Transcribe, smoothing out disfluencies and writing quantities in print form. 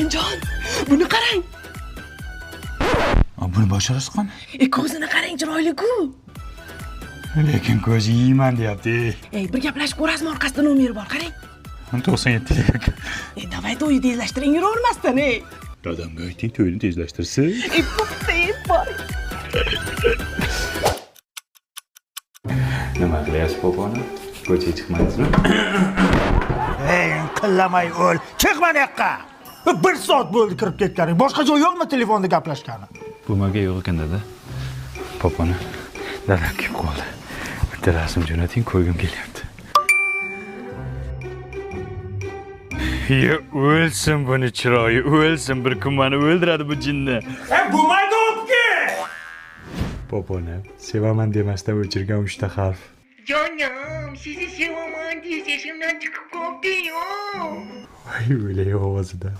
Onajon, buni qarang. Buni basharasi qani? Ko'zini qarang, chiroyli-ku. Lekin ko'zi yeyman deyapti. Ey, bir gaplashib ko'rasizmi, orqasida nomeri bor, qarang. 97 ekan. Ey, давай to'yni tezlashtiring, yuravermasdan, ey. Dadamga ayting, to'yni tezlashtirsin. Ey, bo'pti, ey, boring. Nima qilyapsiz, poponi? Ko'chaga chiqmaysizmi? Ey, inqillamay o'l. Chiq mana yoqqa. Bir soat bo'ldi kirib ketganing. Boshqa joy yo'qmi telefonda gaplashgani? Bumaga yo'q ekan, dada. Poponi, dadam kelib qoldi. Bitta rasm jo'nating, ko'rgim kelyapti. Ye, o'lsin buni chiroyi, o'lsin, bir kun meni o'ldiradi bu jinni. E, bo'lmaydi o'pki. Poponi, sevaman demasdan o'chirgan 3 ta harf. Canım sizi sevaman diye sesimden çıkıp koptu. Voy, o'lay ovozida.